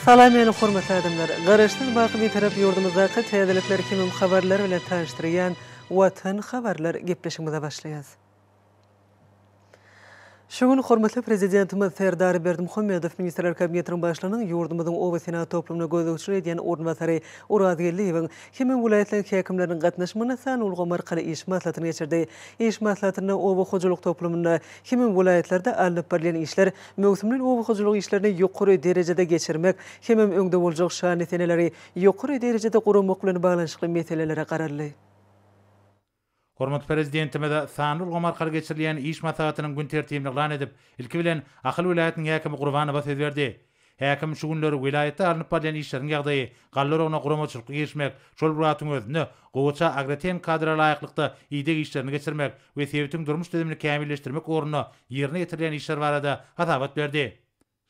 Salam meni hormatly adamlar! Garaşsyz baky Bitarap ýurdumyzdaky täzelikler hemem habarlar bilen tanyşdyrýan Watan habarlar gepleşigimize başlaýas. Şu gün hormatly Prezidentimiz Serdar Berdimuhamedow Ministrler Kabinetiniň Başlygynyň ýurdumyzyň oba senagat toplumyna gözegçilik edýän orunbasary Oraz Geldiýewiň hemem welaýatlaryň häkimleriniň gatnaşmagynda sanly ulgam arkaly iş maslahatyny geçirdi. Iş maslahatynda oba hojalyk toplumynda hemem welaýatlarda alnyp barylýan işler, möwsümleýin oba hojalyk işlerini ýokary derejede geçirmek hemem öňde boljak şanly seneleri ýokary derejede guramak bilen baglanyşykly meselelere garaldy. Hormatly Prezidentimiz sanly ulgam arkaly geçirilýän iş maslahatynyň gün tertibini yglan edip, ilki bilen, Ahal welaýatynyň häkimi Gurbanowa söz berdi. Häkim şu günler welaýatda alnyp barylýan işleriň ýagdaýy, galla oragyna guramaçylykly girişmek, şol bir wagtyň özünde, gowaça agrotehniki kadra laýyklykda ideg işlerini geçirmek we sebitiň durmuş düzümini kämilleşdirmek ugrunda ýerine ýetirilýän işler barada hasabat berdi.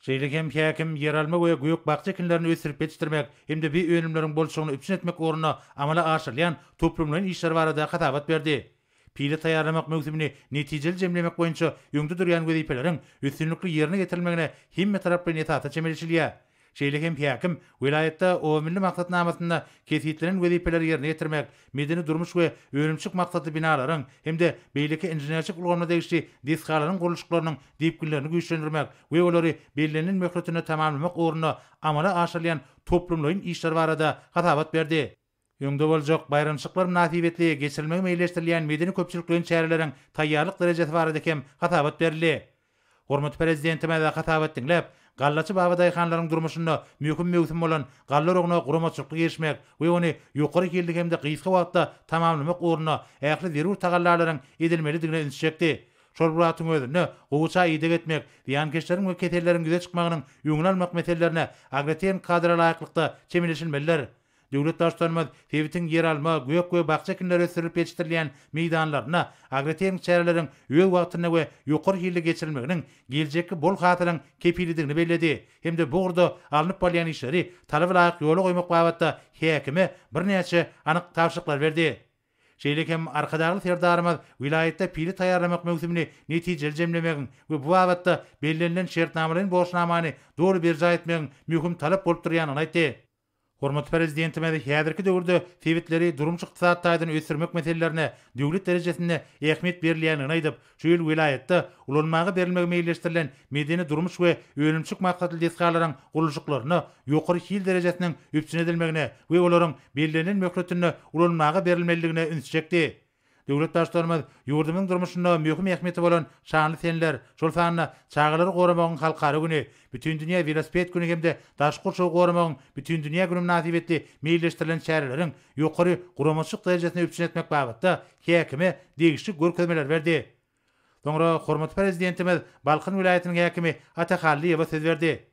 Şeýle hem häkim ýeralma we gök-bakja ekinlerini ösdürip ýetişdirmek hem-de bi önümleriň bolçulygyny üpjün etmek ugrunda amala aşyrylýan toplumlaýyn işler barada hasabat berdi. Pile taýýarlamak möwsümini netijeli jemlemek boýunça öňde durýan wezipeleriň üstünlikli ýerine ýetirilmegine hemmetaraplaýyn esasda çemeleşilýär. Şeýle hem häkim welaýatda Oba milli maksatnamasynda kesgitlenen wezipeleri ýerine ýetirmek, medeni-durmuş we önümçilik maksatly binalaryň hem-de beýleki inženerçilik ulgamyna degişli desgalaryň gurluşyklarynyň depginlerini güýçlendirmek we olary bellenilen möhletinde tamamlamak ugrunda amala aşyrylýan toplumlaýyn işler barada hasabat berdi. Öňde boljak baýramçylyklar mynasybetli geçirilmegi meýilleşdirilýän medeni-köpçülikleýin çäreleriň taýýarlyk derejesi barada hem hasabat berildi. Hormatly Prezidentimiz hasabat diňläp, gallaçy babadaýhanlaryň durmuşynda möhüm möwsüm bolan galla oragyna guramaçylykly girişmek we ony ýokary hilli hem-de gysga wagtda tamamlamak ugrunda ähli zerur tagallalaryň edilmelidigine ünsi çekdi. Şol bir wagtyň özünde, gowaça ideg etmek, zyýankeşleriň we keselleriň ýüze çykmagynyň öňüni almak meselelerine agrotehniki kadra laýyklykda çemeleşilmelidir. Döwlet Baştutanymyz sebitiň ýeralma, gök we bakja ekinleri ösdürilip ýetişdirilýän meýdanlarynda agrotehniki çäreleriň öz wagtynda we ýokary hilli geçirilmeginiň geljekki bol hasylyň kepilidigini belledi hem-de bu ugurda alnyp barylýan işleri talaba laýyk ýola goýmak babatda häkime birnäçe anyk tabşyryklary berdi. Şeýle hem Arkadagly Serdarymyz welaýatda pile taýýarlamak möwsümini netijeli jemlemegiň we bu babatda bellenilen şertnamalaýyn borçnamany doly berjaý etmegiň möhüm talap bolup durýandygyny aýtdy. Hormatly Prezidentimiz häzirki döwürde sebitleri durmuş-ykdysady taýdan ösdürmek meselelerine döwlet derejesinde ähmiýet berilýändigini aýdyp, şu ýyl welaýatda ulanmaga berilmegi meýilleşdirilen medeni-durmuş we önümçilik maksatly desgalaryň gurluşyklaryna ýokary hil derejesiniň üpjün edilmegine we olaryň bellenilen möhletinde ulanmaga berilmelidigine ünsi çekdi. Döwlet Baştutanymyz ýurdumyzyň durmuşynda möhüm ähmiýeti bolan şanly seneler, şol sanda Çagalary goramagyň halkara güni, Bütindünýä welosiped güni hem-de Daşky gurşawy goramagyň bütindünýä güni mynasybetli meýilleşdirilen çäreleriň ýokary guramaçylyk derejesini üpjün etmek babatda häkime degişli görkezmeleri berdi. Soňra hormatly Prezidentimiz Balkan welaýatynyň häkimi Ata Hallyýewe söz berdi.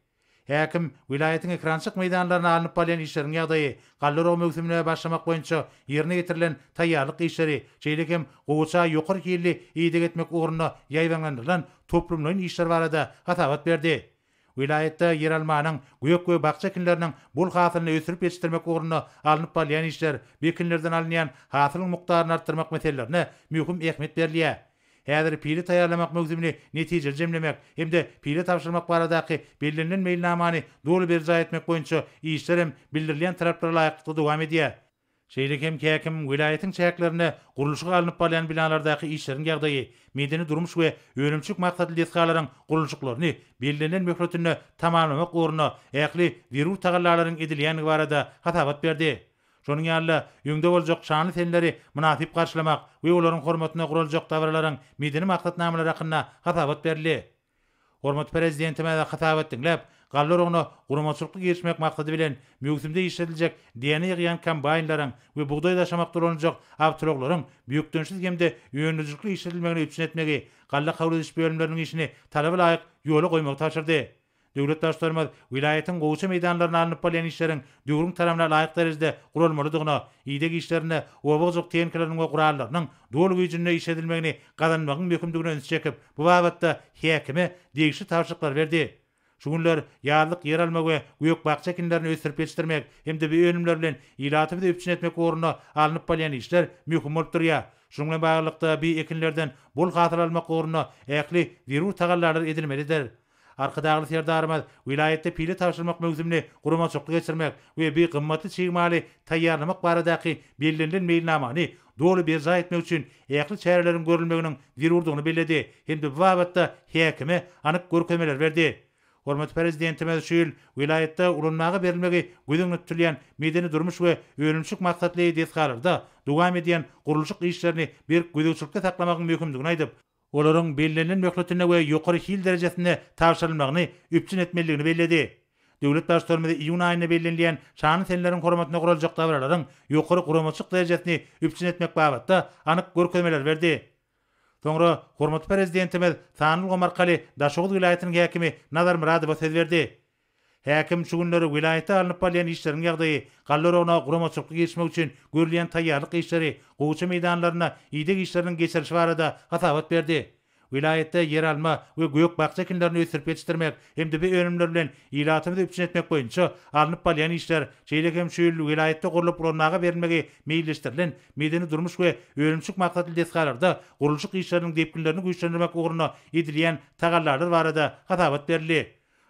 Häkim welaýatyň ekrançylyk meýdanlarynda alnyp barylýan işleriň ýagdaýy, galla oragy möwsümine başlamak boýunça ýerine ýetirilen taýýarlyk işleri, şeýle hem gowaça ýokary hilli ideg etmek ugrunda ýaýbaňlandyrylan toplumlaýyn işler barada hasabat berdi. Welaýatda ýeralmanyň, gök we bakja ekinleriniň bol hasylyny ösdürip ýetişdirmek ugrunda alnyp barylýan işler, bu ekinlerden alynýan hasylyň mukdaryny artdyrmak meselelerine möhüm ähmiýet berilýär. Häzir pile taýýarlamak möwsümini netijeli jemlemek hem-de pile tabşyrmak baradaky bellenilen meýilnamany doly berjaý etmek boýunça işler hem bildirilýän talaplara laýyklykda dowam edýär. Şeýle hem häkim welaýatyň çäklerinde gurluşygy alnyp barylýan binalardaky işleriň ýagdaýy, medeni-durmuş we önümçilik maksatly desgalaryň gurluşyklaryny bellenilen möhletinde tamamlamak ugrunda ähli zerur tagallalaryň edilýändigi barada hasabat berdi. Şonuň ýaly-da, öňde boljak şanly seneleri mynasyp garşylamak we olaryň hormatyna guraljak dabaralaryň medeni maksatnamalary hakynda hasabat berildi. Hormatly Prezidentimiz hasabat diňläp, galla oragyna guramaçylykly girişmek maksady bilen, möwsümde işlediljek däne ýygýan kombaýnlaryň we bugdaý daşamakda ulanyljak awtoulaglaryň bökdençsiz hem-de öndürijilikli işledilmegini üpjün etmegi, galla kabul ediş bölümleriniň işini talaba laýyk ýola goýmagy tabşyrdy. Döwlet Baştutanymyz welaýatyň gowaça meýdanlarynda alnyp barylýan işleriň döwrüň talabyna laýyk derejede guralmalydygyna, ideg işlerinde oba hojalyk tehnikalarynyň we gurallarynyň doly güýjünde işledilmegini gazanmagyň möhümdigine ünsi çekip, bu babatda häkime degişli tabşyryklary berdi. Şu günler ýazlyk ýeralma we gök-bakja ekinlerini ösdürip ýetişdirmek hem-de bu önümler bilen ilatymyzy üpjün etmek ugrunda alnyp barylýan işler möhüm bolup durýar. Şunuň bilen baglylykda, bu ekinlerden bol hasyl almak ugrunda ähli zerur tagallalar edilmelidir. Arkadagly Serdarymyz welaýatda pile tabşyrmak möwsümini guramaçylykly geçirmek we bu gymmatly çig maly taýýarlamak baradaky bellenilen meýilnamany doly berjaý etmek üçin ähli çäreleriň görülmeginiň zerurdygyny belledi hem-de bu babatda häkime anyk görkezmeleri berdi. Hormatly Prezidentimiz şu ýyl welaýatda ulanmaga berilmegi göz öňünde tutulýan medeni-durmuş we önümçilik maksatly desgalarda dowam edýän gurluşyk işlerini berk gözegçilikde saklamagyň möhümdigini aýdyp, olaryň bellenilen möhletinde we ýokary hil derejesinde tabşyrylmagyny üpjün etmelidigini belledi. Döwlet Baştutanymyz iýun aýynda bellenilýän şanly seneleriň hormatyna guraljak dabaralaryň ýokary guramaçylyk derejesini üpjün etmek babatda anyk görkezmeleri berdi. Soňra hormatly Prezidentimiz sanly ulgam arkaly Daşoguz welaýatynyň häkimi Nazar Myradowa söz berdi. Häkim şu günler welaýatda alnyp barylýan işleriň ýagdaýy, galla oragyna guramaçylykly girişmek üçin görülýän taýýarlyk işleri, gowaça meýdanlarynda ideg işleriniň geçirilişi barada hasabat berdi. Welaýatda ýeralma we gök-bakja ekinlerini ösdürip ýetişdirmek hem-de bu önümler bilen ilatymyzy üpjün etmek boýunça alnyp barylýan işler, şeýle hem şu ýyl welaýatda gurlup ulanmaga berilmegi meýilleşdirilen medeni-durmuş we önümçilik maksatly desgalarda gurluşyk işleriniň depginlerini güýçlendirmek ugrunda edilýän tagallalar barada hasabat berildi.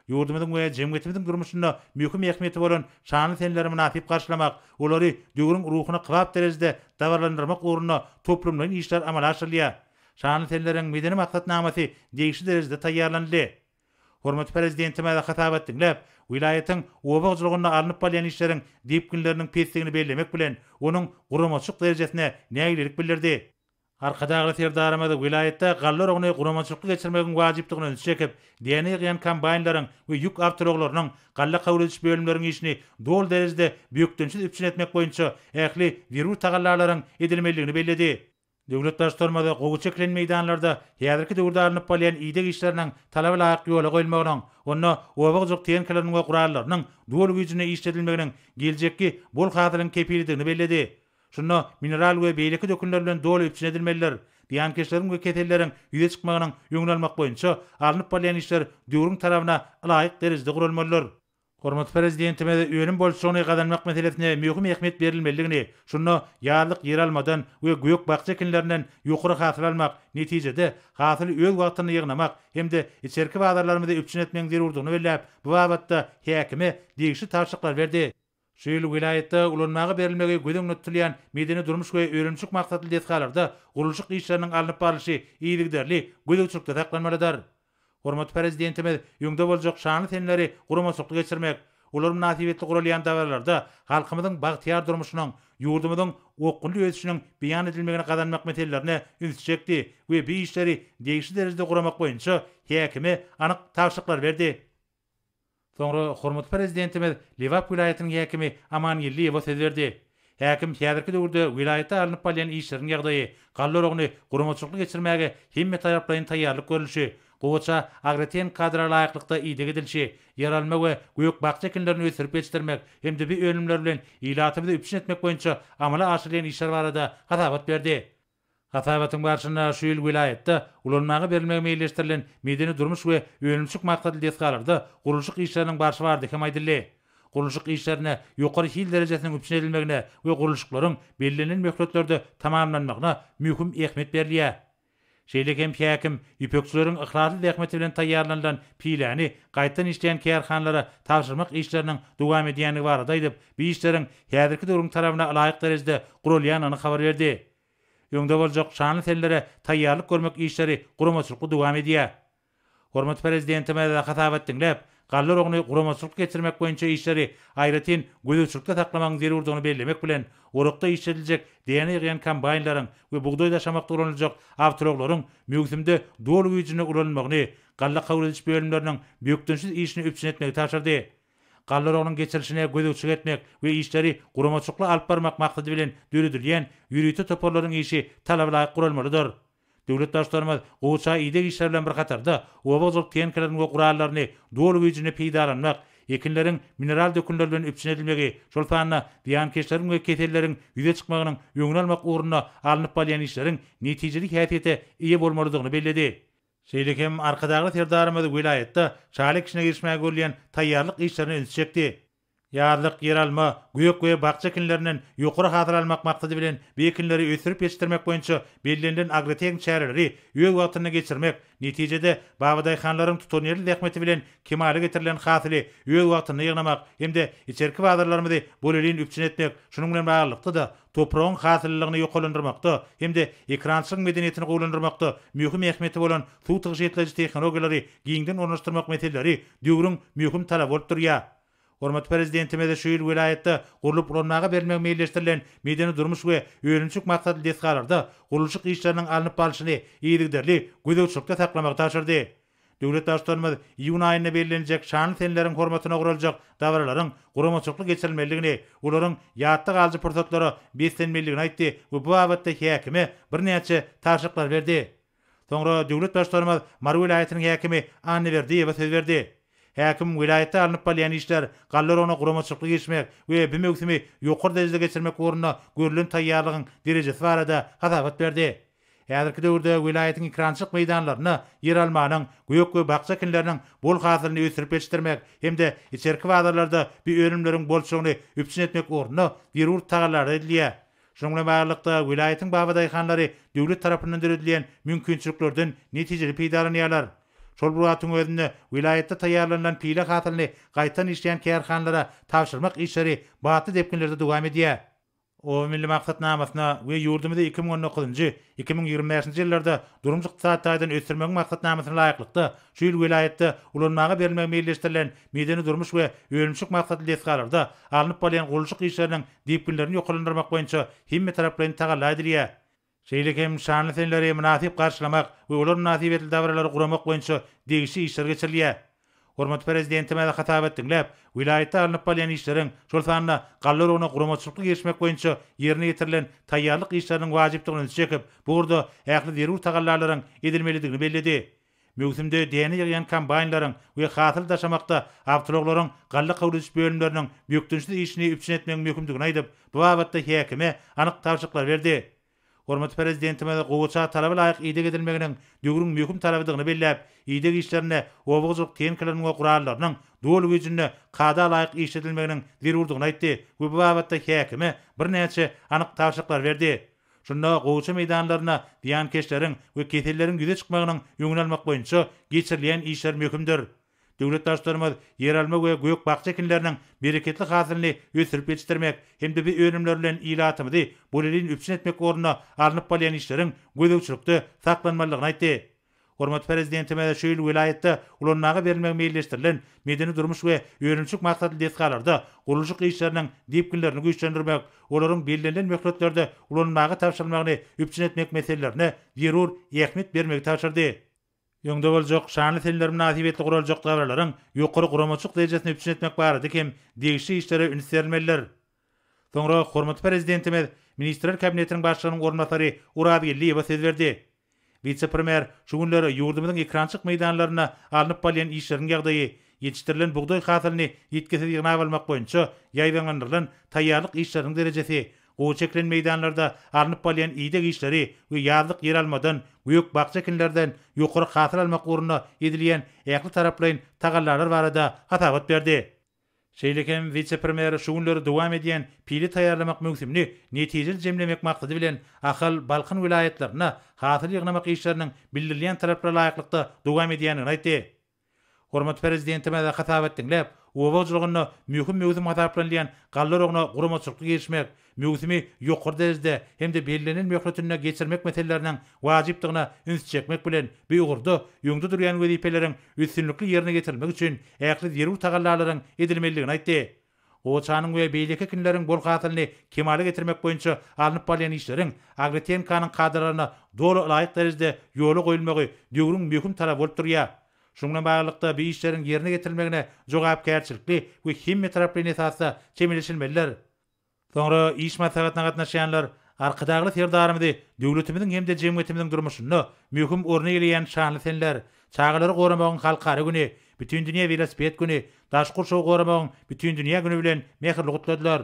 Ýurdumyzyň we jemgyýetimiziň durmuşynda möhüm ähmiýeti bolan şanly seneleri mynasyp garşylamak, olary döwrüň ruhuna kybap derejede dabaralandyrmak ugrunda toplumlaýyn işler amala aşyrylýar. Şanly seneleriň medeni maksatnamasy degişli derejede taýýarlanyldy. Hormatly Prezidentimiz hasabat diňläp, welaýatyň oba hojalygynda alnyp barylýan işleriň depginleriniň pesdigini bellemek bilen, onuň guramaçylyk derejesine nägilelik bildirdi. Arkadagly Serdarymyz welaýatda galla oragyny guramaçylykly geçirmegiň wajypdygyna ünsi çekip, däne ýygýan kombaýnlaryň we ýük awtoulaglarynyň galla kabul ediş bölümleriň işini doly derejede bökdençsiz üpjün etmek boýunça ähli zerur tagallalaryň edilmelidigini belledi. Döwlet Baştutanymyz gowy çekilen meýdanlarda häzirki döwürde alnyp barylýan ideg işleriniň talaba laýyk ýola goýulmagynyň, onda oba hojalyk tehnikalarynyň we gurallarynyň doly güýjünde işledilmeginiň geljekki bol hasylyň kepilidigini belledi. Şunda mineral we beýleki dökünler bilen doly üpjün edilmelidir. Zyýankeşleriň we keselleriň ýüze çykmagynyň öňüni almak boýunça alnyp barylýan işler döwrüň talabyna ylaýyk derejede guralmalydyr. Hormatly Prezidentimiz önüm bolçulygyny gazanmak meselesine möhüm ähmiýet berilmelidigini, şunda ýazlyk ýeralmadan we gök-bakja ekinlerinden ýokary hasyl almak, netijede, hasyly öz wagtynda ýygnamak hem-de içerki bazarlarymyzy üpjün etmegiň zerurdygyny belläp, bu babatda häkime degişli tabşyryklary berdi. Şu ýyl welaýatda ulanmaga berilmegi göz öňünde tutulýan medeni-durmuş we önümçilik maksatly desgalarda gurluşyk işleriniň alnyp barlyşy yzygiderli gözegçilikde saklanmalydyr. Hormatly Prezidentimiz öňde boljak şanly seneleri guramaçylykly geçirmek, olar mynasybetli guralýan dabaralarda halkymyzyň bagtyýar durmuşynyň, ýurdumyzyň okgunly ösüşiniň beýan edilmegini gazanmak meselelerine ünsi çekdi we bu işleri degişli derejede guramak boýunça häkime anyk tabşyryklary berdi. Soňra hormatly Prezidentimiz Lebap welaýatynyň häkimi Aman Geldiýewe söz berdi. Häkim häzirki döwürde welaýatda alnyp barylýan işleriň ýagdaýy, galla oragyny guramaçylykly geçirmäge hemmetaraplaýyn taýýarlyk görlüşi, gowaça agrotehniki kadalara laýyklykda ideg edilişi, ýeralma we gök-bakja ekinlerini ösdürip ýetişdirmek hem-de bu önümler bilen ilatymyzy üpjün etmek boýunça amala aşyrylýan işler barada hasabat berdi. Hasabatyň barşynda şu ýyl welaýatda ulanmaga berilmegi meýilleşdirilen medeni-durmuş we önümçilik maksatly desgalarda gurluşyk işleriniň barşy barada hem aýdyldy. Gurluşyk işlerinde ýokary hil derejesiniň üpjün edilmegine we gurluşyklaryň bellenilen möhletlerde tamamlanmagyna möhüm ähmiýet berilýär. Şeýle hem häkim ýüpekçileriň yhlasly zähmeti bilen taýýarlanylan piläni gaýtadan işleýän kärhanalara tabşyrmak işleriniň dowam edýändigi barada aýdyp, bu işleriň häzirki döwrüň talabyna ylaýyk derejede guralýandygyny habar berdi. Öňde boljak şanly senelere taýýarlyk görmek işleri guramaçylykly dowam edýär. Hormatly Prezidentimiz hasabat diňläp, galla oragyny guramaçylykly geçirmek boýunça işleri aýratyn gözegçilikde saklamagyň zerurdygyny bellemek bilen, orakda işlediljek däne ýygýan kombaýnlaryň we bugdaý daşamakda ulanyljak awtoulaglaryň möwsümde doly güýjünde ulanylmagyny, galla kabul ediş bölümleriniň bökdençsiz işini üpjün etmegi tabşyrdy. Galla oragynyň geçirilişine gözegçilik etmek we işleri guramaçylykly alyp barmak maksady bilen döredilýän ýörite toparlaryň işi talabalaýyk guralmalydyr. Döwlet Baştutanymyz gowaça ideg işleri bilen bir hatarda, oba hojalyk tehnikalaryny we gurallaryny doly güýjünde peýdalanmak, ekinleriň mineral dökünler bilen üpjün edilmegi, şol sanda zyýankeşleriň we keselleriň ýüze çykmagynyň öňüni almak ugrunda alnyp barylýan işleriň netijeli häsiýete eýe bolmalydygyny belledi. Şeýle hem Arkadagly Serdarymyz welaýatda şaly ekişine girişmäge görülýän taýýarlyk işlerine ünsi çekdi. Ýazlyk ýeralma, gök we bakja ekinlerinden ýokary hasyl almak maksady bilen bu ekinleri ösdürip ýetişdirmek boýunça bellenilen agrotehniki çäreleri öz wagtynda geçirmek, netijede babadaýhanlaryň tutanýerli zähmeti bilen kemala getirilen hasyly öz wagtynda ýygnamak hem-de içerki bazarlarymyzy bolelin üpjün etmek, şunuň bilen baglylykda-da, topragyň hasyllylygyny ýokarlandyrmakda hem-de ekerançylygyň medeniýetini gowulandyrmakda möhüm ähmiýeti bolan suw tygşytlaýjy tehnologiýalary giňden ornaşdyrmak meseleleri döwrüň möhüm talaby bolup durýar. Hormatly Prezidentimiz şu ýyl welaýatda gurlup ulanmaga berilmegi meýilleşdirilen medeni-durmuş we önümçilik maksatly desgalarda gurluşyk işleriniň alnyp barlyşyny yzygiderli gözegçilikde saklamagy tabşyrdy. Döwlet Baştutanymyz iýun aýynda bellenjek şanly seneleriň hormatyna guraljak dabaralaryň guramaçylykly geçirilmelidigini, olaryň ýatda galyjy pursatlara beslenmelidigini aýtdy we bu babatda häkime birnäçe tabşyryklary berdi. Soňra döwlet Baştutanymyz Mary welaýatynyň häkimi Annaberdiýewe söz berdi. Häkim welaýatda alnyp barylýan işler, galla oragyna guramaçylykly girişmek we bu möwsümi ýokary derejede geçirmek ugrunda görlen taýýarlygyň derejesi barada hasabat berdi. Häzirki döwürde welaýatyň ekerançylyk meýdanlarynda ýeralmanyň, gök we bakja ekinleriniň bol hasylyny ösdürip ýetişdirmek hem-de içerki bazarlarda bu önümleriň bolçulygyny üpjün etmek ugrunda zerur tagallalar edilýär. Şunuň bilen baglylykda, welaýatyň babadaýhanlary döwlet tarapyndan döredilýän mümkinçiliklerden netijeli peýdalanýarlar. Şol bir wagtyň özünde, welaýatda taýýarlanylan pile hasylyny gaýtadan işleýän kärhanalara tabşyrmak işleri batly depginlerde dowam edýär. Oba milli maksatnamasyna we ýurdumyzy 2019-njy, 2025-nji ýyllarda durmuş-ykdysady taýdan ösdürmegiň maksatnamasyna laýyklykda, şu ýyl welaýatda ulanmaga berilmegi meýilleşdirilen medeni-durmuş we önümçilik maksatly desgalarda alnyp barylýan gurluşyk işleriniň depginlerini ýokarlandyrmak boýunça hemmetaraplaýyn tagalla edilýär. Şeýle hem şanly seneleri mynasyp garşylamak we olar mynasybetli dabaralary guramak boýunça degişli işler geçirilýär. Hormatly Prezidentimiz hasabat diňläp, welaýatda alnyp barylýan işleriň, şol sanda galla oragyna guramaçylykly girişmek boýunça ýerine ýetirilen taýýarlyk işleriniň wajypdygyna ünsi çekip, bu ugurda ähli zerur tagallalaryň edilmelidigini belledi. Möwsümde däne ýygýan kombaýnlaryň we hasyl daşamakda awtoulaglaryň galla kabul ediş bölümleriniň bökdençsiz işini üpjün etmegiň möhümdigini aýdyp, bu babatda häkime anyk tabşyryklary berdi. Hormatly Prezidentimiz gowaça talaba laýyk ideg edilmeginiň döwrüň möhüm talabydygyny belläp, ideg işlerinde oba hojalyk tehnikalarynyň we gurallarynyň doly güýjünde kada laýyk işledilmeginiň zerurdygyny aýtdy we bu babatda häkime birnäçe anyk tabşyryklary berdi. Şunda gowaça meýdanlarynda zyýankeşleriň we keselleriň ýüze çykmagynyň öňüni almak boýunça geçirilýän işler möhümdir. Döwlet Baştutanymyz ýeralma we gök-bakja ekinleriniň bereketli hasylyny ösdürip ýetişdirmek hem-de bu önümler bilen ilatymyzy bolelin üpjün etmek ugrunda alnyp barylýan işleriň gözegçilikde saklanmalydygyny aýtdy. Hormatly Prezidentimiz şu ýyl welaýatda ulanmaga berilmegi meýilleşdirilen medeni-durmuş we önümçilik maksatly desgalarda gurluşyk işleriniň depginlerini güýçlendirmek, olaryň bellenilen möhletlerde ulanmaga tabşyrylmagyny üpjün etmek meselelerine zerur ähmiýet bermegi tabşyrdy. Öňde boljak şanly seneler mynasybetli guraljak dabaralaryň ýokary guramaçylyk derejesini üpjün etmek barada hem degişli işlere üns berilmelidir. Soňra hormatly Prezidentimiz Ministrler Kabinetiniň Başlygynyň orunbasary Orazgeldiýewe söz berdi. Wise-premýer şu günler ýurdumyzyň ekerançylyk meýdanlarynda alnyp barylýan işleriň ýagdaýy, ýetişdirilen bugdaý hasylyny ýitgisiz ýygnap almak boýunça ýaýbaňlandyrylan taýýarlyk işleriniň derejesi, gowaça ekilen meýdanlarda alnyp barylýan ideg işleri we ýazlyk ýeralmadan, gök-bakja ekinlerden ýokary hasyl almak ugrunda edilýän ähli taraplaýyn tagallalar barada hasabat berdi. Şeýle hem wise-premýer şu günler dowam edýän pile taýýarlamak möwsümini netijeli jemlemek maksady bilen Ahal, Balkan welaýatlarynda hasyl ýygnamak işleriniň bildirilýän talaplara laýyklykda dowam edýändigini aýtdy. Hormatly Prezidentimiz hasabat diňläp, oba hojalygynda möhüm möwsüm hasaplanylýan galla oragyna guramaçylykly girişmek, möwsümi ýokary derejede hem-de bellenen möhletinde geçirmek meseleleriniň wajypdygyna ünsi çekmek bilen, bu ugurda öňde durýan wezipeleriň üstünlikli ýerine ýetirilmegi üçin ähli zerur tagallalaryň edilmelidigini aýtdy. Gowaçanyň we beýleki ekinleriň bol hasylyny kemala getirmek boýunça alnyp barylýan işleriň agrotehnikanyň kadalaryna doly ylaýyk derejede ýola goýulmagy döwrüň möhüm talaby bolup durýar. Şunuň bilen baglylykda, bu işleriň ýerine ýetirilmegine jogapkärçilikli we hemmetaraplaýyn esasda çemeleşilmelidir. Soňra iş maslahatyna gatnaşýanlar Arkadagly Serdarymyzy döwletimiziň hem-de jemgyýetimiziň durmuşynda möhüm orny eýeleýän şanly seneler, Çagalary goramagyň halkara güni, Bütindünýä welosiped güni, Daşky gurşawy goramagyň bütindünýä güni bilen mähirli gutladylar.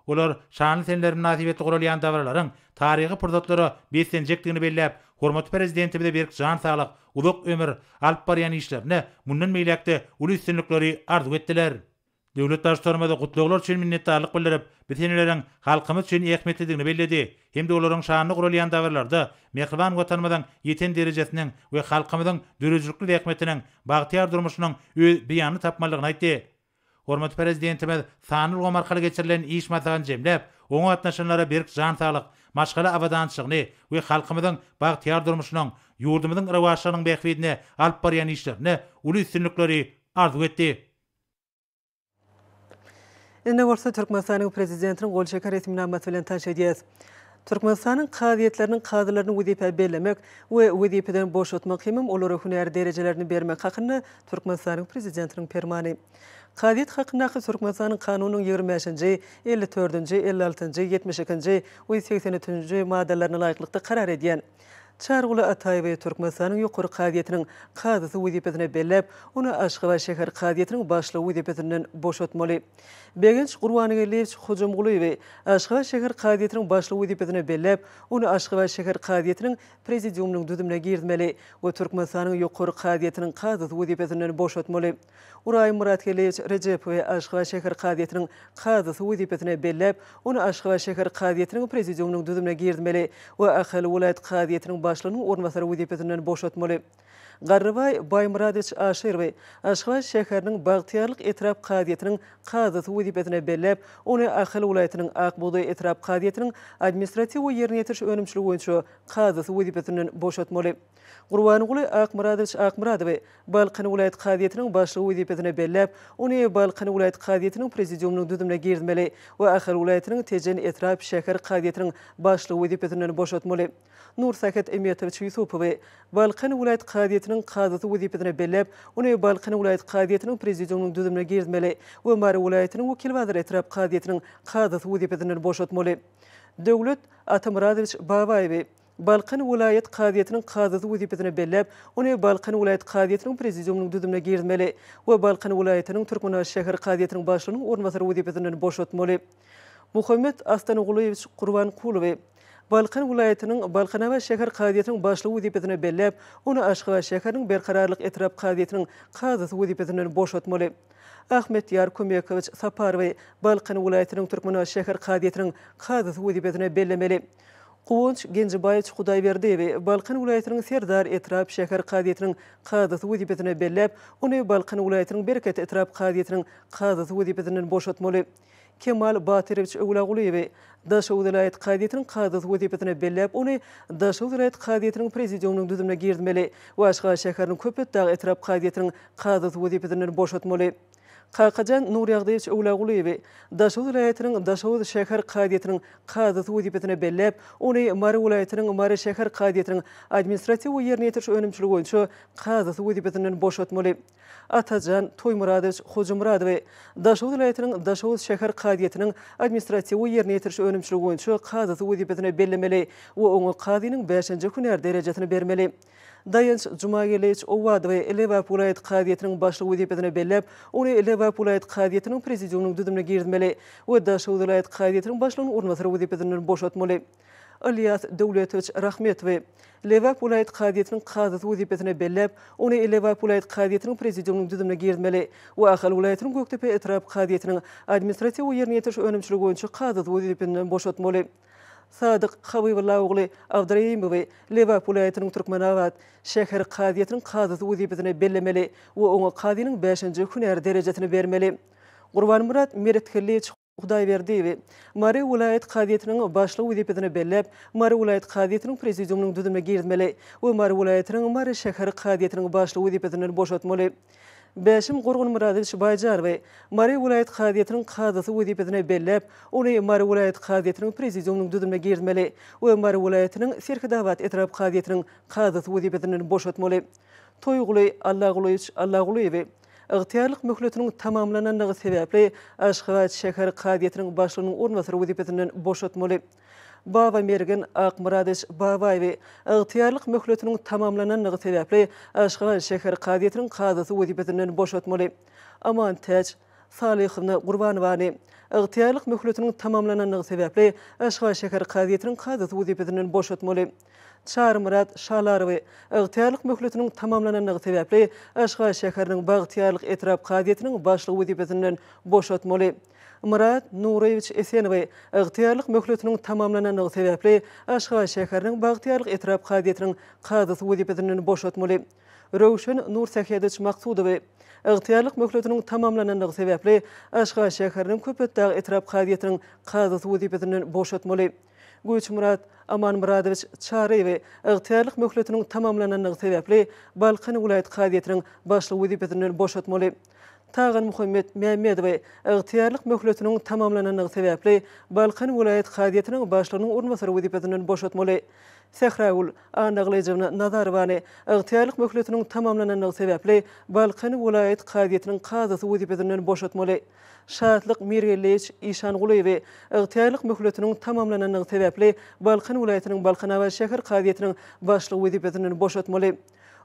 Olar şanly seneler mynasybetli guralýan dabaralaryň taryhy pursatlara beslenjekdigini belläp, hormatly Prezidentimize berk jan saglyk, uzak ömür, alyp barýan işlerinde mundan beýläk-de uly üstünlikleri arzuw etdiler. Döwlet Baştutanymyz gutlaglar üçin minnetdarlyk bildirip, bu seneleriň halkymyz üçin ähmiýetlidigini belledi hem-de olaryň şanyna guralýan dabaralarda mähriban Watanymyzyň ýeten derejesiniň we halkymyzyň döredijilikli zähmetiniň, bagtyýar durmuşynyň öz beýanyny tapmalydygyny aýtdy. Hormatly Prezidentimiz sanly ulgam arkaly geçirilen iş maslahatyny jemläp, oňa gatnaşanlara berk jan saglyk, maşgala abadançylygyny we halkymyzyň bagtyýar durmuşynyň, ýurdumyzyň rowaçlygynyň bähbidine alyp barýan işlerinde uly üstünlikleri arzuw etdi. Indi bolsa Türkmenistanyň Prezidentiniň gol çeken resminamasy bilen tanyş edýäris. Türkmenistanyň kazyýetleriniň kazylaryny wezipä bellemek we wezipeden boşatmak hemem olara hünär derejelerini bermek hakynda Türkmenistanyň Prezidentiniň Permany. Kazyýet hakyndaky Türkmenistanyň Kanunynyň ýigrimi bäşinji, elli dördünji, elli altynjy, ýetmiş ikinji we segsen üçünji maddalaryna laýyklykda karar edýän. Çaryguly Ataýewi Türkmenistanyň Ýokary kazyýetiniň kazysy wezipesine belläp, ony Aşgabat şäher kazyýetiniň başlygy wezipesinden boşatmaly. Begenç Gurbangeldiýewiç Hojamgulyýewi Aşgabat şäher kazyýetiniň başlygy wezipesine belläp, ony Aşgabat şäher kazyýetiniň Prezidiumynyň düzümine girizmeli we Türkmenistanyň Ýokary kazyýetiniň kazysy wezipesinden boşatmaly. Uraý Myratgeldiýewiç Rejepowy Aşgabat şäher kazyýetiniň kazysy wezipesine belläp, ony Aşgabat şäher kazyýetiniň Prezidiumynyň düzümine girizmeli we Ahal welaýat kazyýetiniň başlygynyň orunbasary wezipesinden boşatmaly. Garrybaý Baýmyradowiç Aşyrowy Aşgabat şäheriniň Bagtyýarlyk etrap kazyýetiniň kazysy wezipesine belläp, ony Ahal welaýatynyň Ak bugdaý etrap kazyýetiniň administratiw we ýerine ýetiriş önümçiligi boýunça kazysy wezipesinden boşatmaly. Gurbanguly Akmyradowiç Akmyradowy Balkan welaýat kazyýetiniň başlygy wezipesine belläp, ony Balkan welaýat kazyýetiniň Prezidiumynyň düzümine girizmeli we Ahal welaýatynyň Tejen etrap, şäher kazyýetiniň başlygy wezipesinden boşatmaly. Nursähet Emetowiç Ýusupowy Balkan welaýat kazyýetiniň kazysy wezipesine belläp, ony Balkan welaýat kazyýetiniň Prezidiumynyň düzümine girizmeli we Mary welaýatynyň Wekilbazar etrap kazyýetiniň kazysy wezipesinden boşatmaly. Döwlet Atamyradowiç Babaýewi Balkan welaýat kazyýetiniň kazysy wezipesine belläp, ony Balkan welaýat kazyýetiniň Prezidiumynyň düzümine girizmeli we Balkan welaýatynyň Türkmenabat şäher kazyýetiniň başlygynyň orunbasary wezipesinden boşatmaly. Muhammet Astangulyýewiç Gurbankulowy Balkan welaýatynyň Balkanabat şäher kazyýetiniň başlygy wezipesine belläp, ony Aşgabat şäheriniň Berkararlyk etrap kazyýetiniň kazysy wezipesinden boşatmaly. Ahmetýar Kömekowiç Saparowy Balkan welaýatynyň Türkmenabat şäher kazyýetiniň kazysy wezipesine bellemeli. Guwanç Genjibaýewiç Hudaýberdiýewi Balkan welaýatynyň Serdar etrap şäher kazyýetiniň kazysy wezipesine belläp, ony Balkan welaýatynyň Bereket etrap kazyýetiniň kazysy wezipesinden boşatmaly. Kemal Batyrowiç Öwlagulyýewi Daşoguz welaýat kazyýetiniň kazysy wezipesine belläp, ony Daşoguz welaýat kazyýetiniň Prezidiumynyň düzümine girizmeli we Aşgabat şäheriniň Köpetdag etrap kazyýetiniň kazysy wezipesinden boşatmaly. Kakajan Nurýagdyýewiç Öwlagulyýewi Daşoguz welaýatynyň Daşoguz şäher kazyýetiniň kazysy wezipesine belläp, ony Mary welaýatynyň Mary şäher kazyýetiniň administratiw we ýerine ýetiriş önümçiligi boýunça kazysy wezipesinden boşatmaly. Atajan Toýmyradowiç Hojamyradowy Daşoguz welaýatynyň Daşoguz şäher kazyýetiniň administratiw we ýerine ýetiriş önümçiligi boýunça kazysy wezipesine bellemeli we oňa kazynyň bäşinji hünär derejesini bermeli. Daýanç Jumageldiýewiç Owadowy Lebap welaýat kazyýetiniň başlygy wezipesine belläp, ony Lebap welaýat kazyýetiniň Prezidiumynyň düzümine girizmeli we Daşoguz welaýat kazyýetiniň başlygynyň orunbasary wezipesinden boşatmaly. Ylýas Döwletowiç Rahmetowy Lebap welaýat kazyýetiniň kazysy wezipesine belläp, ony Lebap welaýat kazyýetiniň Prezidiumynyň düzümine girizmeli we Ahal welaýatynyň Gökdepe etrap kazyýetiniň administratiw we ýerine ýetiriş önümçiligi boýunça kazysy wezipesinden boşatmaly. Sadyk Habybylla ogly Abdyreýimowy Lebap welaýatynyň Türkmenabat şäher kazyýetiniň kazysy wezipesine bellemeli we oňa kazynyň bäşinji hünär derejesini bermeli. Gurbanmyrat Meretgeldiýewiç Hudaýberdiýewi Mary welaýat kazyýetiniň başlygy wezipesine belläp, Mary welaýat kazyýetiniň Prezidiumynyň düzümine girizmeli we Mary welaýatynyň Mary şäher kazyýetiniň başlygy wezipesinden boşatmaly. Bäşim Gurgunmyradowiç Baýjanowy Mary welaýat kazyýetiniň kazysy wezipesine belläp, ony Mary welaýat kazyýetiniň Prezidiumynyň düzümine girizmeli we Mary welaýatynyň Serhetabat etrap kazyýetiniň kazysy wezipesinden boşatmaly. Toýguly Allagulyýewiç Allagulyýewi ygtyýarlyk möhletiniň tamamlanandygy sebäpli Aşgabat şäher kazyýetiniň başlygynyň orunbasary wezipesinden boşatmaly. Babamergen Akmyradowiç Babaýewi ygtyýarlyk möhletiniň tamamlanandygy sebäpli Aşgabat şäher kazyýetiniň kazysy wezipesinden boşatmaly. Amantäç Salyhowna Gurbanowany. ygtyýarlyk möhletiniň tamamlanandygy sebäpli Aşgabat şäher kazyýetiniň kazysy wezipesinden boşatmaly. Çarymyrat Şalarowy, ygtyýarlyk möhletiniň tamamlanandygy sebäpli Aşgabat şäheriniň Bagtyýarlyk etrap kazyýetiniň başlygy wezipesinden boşatmaly. Myrat Nuryýewiç Esenowy, ygtyýarlyk möhletiniň tamamlanandygy sebäpli Aşgabat şäheriniň Bagtyýarlyk etrap kazyýetiniň kazysy wezipesinden boşatmaly. Röwşen Nursähedowiç Maksudowy, ygtyýarlyk möhletiniň tamamlanandygy sebäpli Aşgabat şäheriniň Köpetdag etrap kazyýetiniň kazysy wezipesinden boşatmaly. Güýçmyrat Amanmyradowiç Çaryýewi, ygtyýarlyk möhletiniň tamamlanandygy sebäpli Balkan welaýat kazyýetiniň başlygy wezipesinden boşatmaly. Taganmuhammet Mämmedowy, ygtyýarlyk möhletiniň tamamlanandygy sebäpli Balkan welaýat kazyýetiniň başlygynyň orunbasary wezipesinden boşatmaly. Sähragül Annagylyjewna Nazarowany, ygtyýarlyk möhletiniň tamamlanandygy sebäpli Balkan welaýat kazyýetiniň kazysy wezipesinden boşatmaly. Şatlyk Mirgeldiýewiç Işangulyýewi, ygtyýarlyk möhletiniň tamamlanandygy sebäpli Balkan welaýatynyň Balkanabat şäher kazyýetiniň başlygy wezipesinden boşatmaly.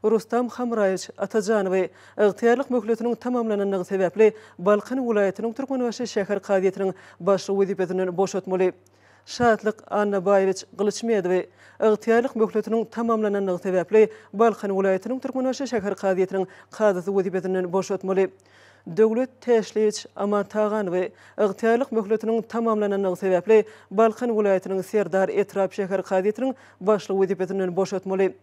Rustam Hamraýewiç Atajanowy, ygtyýarlyk möhletiniň tamamlanandygy sebäpli Balkan welaýatynyň Türkmenbaşy şäher kazyýetiniň başlygy wezipesinden boşatmaly. Şatlyk Annabaýewiç Gylyçmedowy, ygtyýarlyk möhletiniň tamamlanandygy sebäpli Balkan welaýatynyň Türkmenbaşy şäher kazyýetiniň kazysy wezipesinden boşatmaly. Döwlet Täşliýewiç Amantaganowy, ygtyýarlyk möhletiniň tamamlanandygy sebäpli Balkan welaýatynyň Serdar etrap şäher kazyýetiniň başlygy wezipesinden boşatmaly.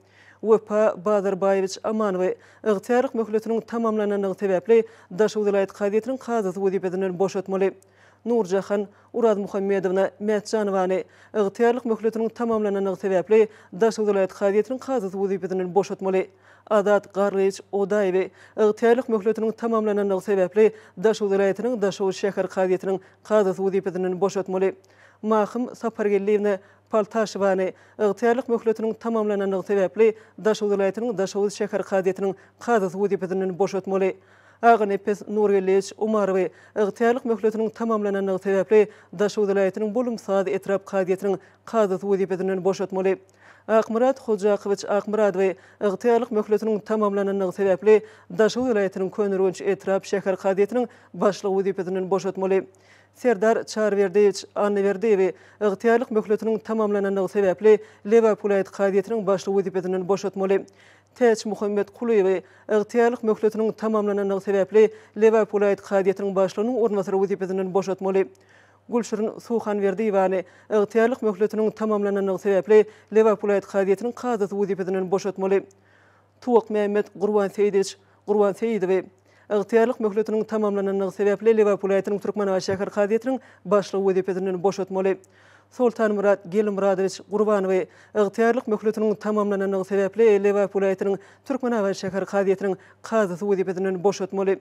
Wepa Bazarbaýewiç Amanowy, ygtyýarlyk möhletiniň tamamlanandygy sebäpli Daşoguz welaýat kazyýetiniň kazysy wezipesinden boşatmaly. Nurjahan Urazmuhammedowna Mätjanowany, ygtyýarlyk möhletiniň tamamlanandygy sebäpli Daşoguz welaýat kazyýetiniň kazysy wezipesinden boşatmaly. Azat Garlyýewiç Odaýewi, ygtyýarlyk möhletiniň tamamlanandygy sebäpli Daşoguz welaýatynyň Daşoguz şäher kazyýetiniň kazysy wezipesinden boşatmaly. Mahym Sapargeldiýewna Paltaşewany, ygtyýarlyk möhletiniň tamamlanandygy sebäpli Daşoguz welaýatynyň Daşoguz şäher kazyýetiniň kazysy wezipesinden boşatmaly. Aganepes Nurgeldiýewiç Umarowy, ygtyýarlyk möhletiniň tamamlanandygy sebäpli Daşoguz welaýatynyň Bolumsaz etrap kazyýetiniň kazysy wezipesinden boşatmaly. Akmyrat Hojakowiç Akmyradowy, ygtyýarlyk möhletiniň tamamlanandygy sebäpli Daşoguz welaýatynyň Köneürgenç etrap şäher kazyýetiniň başlygy wezipesinden boşatmaly. Serdar Çaryberdiýewiç Annaberdiýewi, ygtyýarlyk möhletiniň tamamlanandygy sebäpli Lebap welaýat kazyýetiniň başlygy wezipesinden boşatmaly. Täçmuhammet Kulyýewi, ygtyýarlyk möhletiniň tamamlanandygy sebäpli Lebap welaýat kazyýetiniň başlygynyň orunbasary wezipesinden boşatmaly. Gülşirin Suhanberdiýewany, ygtyýarlyk möhletiniň tamamlanandygy sebäpli Lebap welaýat kazyýetiniň kazysy wezipesinden boşatmaly. Tuwakmämmet Gurbanseýidowiç Gurbanseýidowy, ygtyýarlyk möhletiniň tamamlanandygy sebäpli Lebap welaýatynyň Türkmenabat şäher kazyýetiniň başlygy wezipesinden boşatmaly. Soltanmyrat Gelmyradowiç Gurbanowy, ygtyýarlyk möhletiniň tamamlanandygy sebäpli Lebap welaýatynyň Türkmenabat şäher kazyýetiniň kazysy wezipesinden boşatmaly.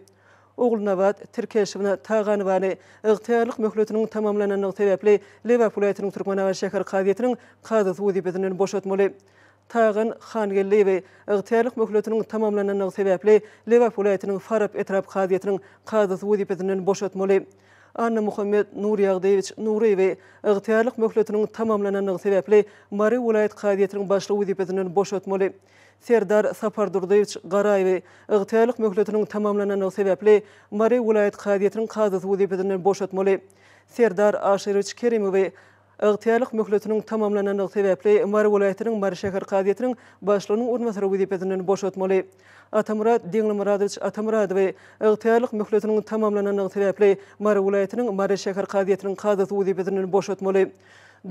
Ogulnabat Tirkeşewna Taganowany, ygtyýarlyk möhletiniň tamamlanandygy sebäpli Lebap welaýatynyň Türkmenabat şäher kazyýetiniň kazysy wezipesinden boşatmaly. Tagan Hangeldiýewi, ygtyýarlyk möhletiniň tamamlanandygy sebäpli Lebap welaýatynyň Farap etrap kazyýetiniň kazysy wezipesinden boşatmaly. Annamuhammet Nurýagdyýewiç Nuryýewi, ygtyýarlyk möhletiniň tamamlanandygy sebäpli Mary welaýat kazyýetiniň başlygy wezipesinden boşatmaly. Serdar Sapardurdyýewiç Garaýewi, ygtyýarlyk möhletiniň tamamlanandygy sebäpli Mary welaýat kazyýetiniň kazysy wezipesinden boşatmaly. Serdar Aşyrowiç Kerimowy, Ygtyýarlyk möhletiniň tamamlanandygy sebäpli Mary welaýatynyň Mary şäher kazyýetiniň başlygynyň orunbasary wezipesinden boşatmaly. Atamyrat Deňlimyradowiç Atamyradowy ygtyýarlyk möhletiniň tamamlanandygy sebäpli Mary welaýatynyň Mary şäher kazyýetiniň kazysy wezipesinden boşatmaly.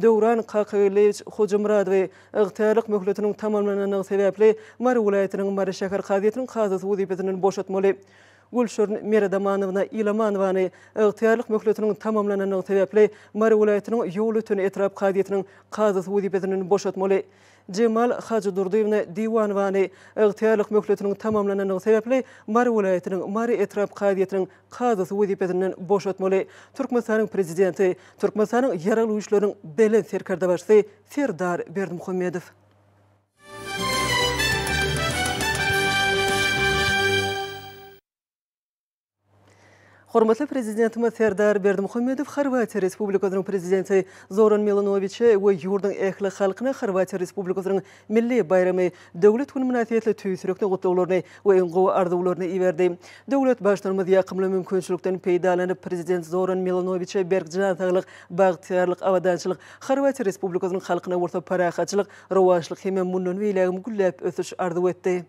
Döwran Kakageldiýewiç Hojamyradowy ygtyýarlyk möhletiniň tamamlanandygy sebäpli Mary welaýatynyň Mary şäher kazyýetiniň kazysy wezipesinden boşatmaly. Gülşirin Meredamanowna Ilamanowany ygtyýarlyk möhletiniň tamamlanandygy sebäpli Mary welaýatynyň Ýolöten etrap kazyýetiniň kazysy wezipesinden boşatmaly. Jemal Hajydurdyýewna Diwanowany ygtyýarlyk möhletiniň tamamlanandygy sebäpli Mary welaýatynyň Mary etrap kazyýetiniň kazysy wezipesinden boşatmaly. Türkmenistanyň Prezidenti, Türkmenistanyň Ýaragly Güýçleriniň Belent Serkerdebaşysy Serdar Berdimuhamedow. Hormatly Prezidentimiz Serdar Berdimuhamedow Horwatiýa Respublikasynyň Prezidenti Zoran Milanowiçe we ýurduň ähli halkyna Horwatiýa Respublikasynyň milli baýramy, Döwlet güni mynasybetli tüýs ýürekden gutlaglaryny we iň gowy arzuwlaryny iberdi. Döwlet Baştutanymyz ýakymly mümkinçilikden peýdalanyp, Prezident Zoran Milanowiçe berk jan saglyk, bagtyýarlyk, abadançylyk, Horwatiýa Respublikasynyň halkyna bolsa parahatçylyk, rowaçlyk hemem mundan beýlägem gülläp ösüş arzuw etdi.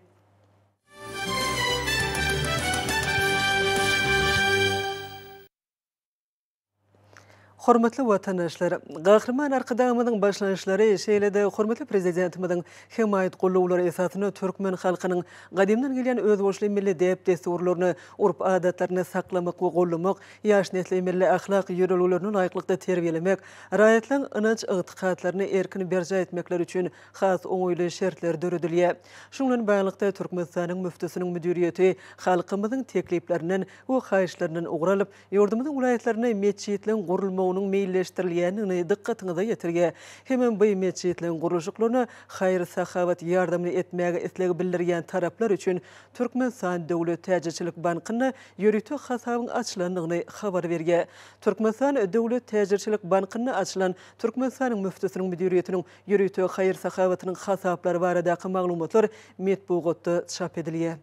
Hormatly watandaşlar! Gahryman Arkadagymyzyň başlangyçlary, şeýle-de hormatly Prezidentimiziň hemaýat gollawlary esasynda türkmen halkynyň gadymdan gelýän özboluşly milli däp-dessurlaryny, urp-adatlaryny saklamak we goldamak, ýaş nesli milli ahlak ýörelgelerine laýyklykda terbiýelemek, raýatlaryň ynanç-ygtykatlaryny erkin berjaý etmekleri üçin has oňaýly şertler döredilýär. Şunuň bilen baglylykda, Türkmenistanyň Müftüsiniň müdiriýeti halkymyzyň tekliplerinden we haýyşlaryndan ugur alyp, ýurdumyzyň welaýatlarynda metjitleriň gurulmagynyň meýilleşdirilýändigini dykgatyňyza ýetirýär. Hemem bu metjitleriň gurluşyklaryna haýyr-sahawat ýardamyny etmäge isleg bildirýän taraplar üçin Türkmenistan döwlet täjirçilik bankynda ýörite hasabyň açylandygyny habar berýär. Türkmenistan döwlet täjirçilik bankynda açylan Türkmenistanyň Müftüsiniň müdiriýetiniň Ýörite haýyr-sahawatynyň hasaplary baradaky maglumatlar metbugatda çap edilýär.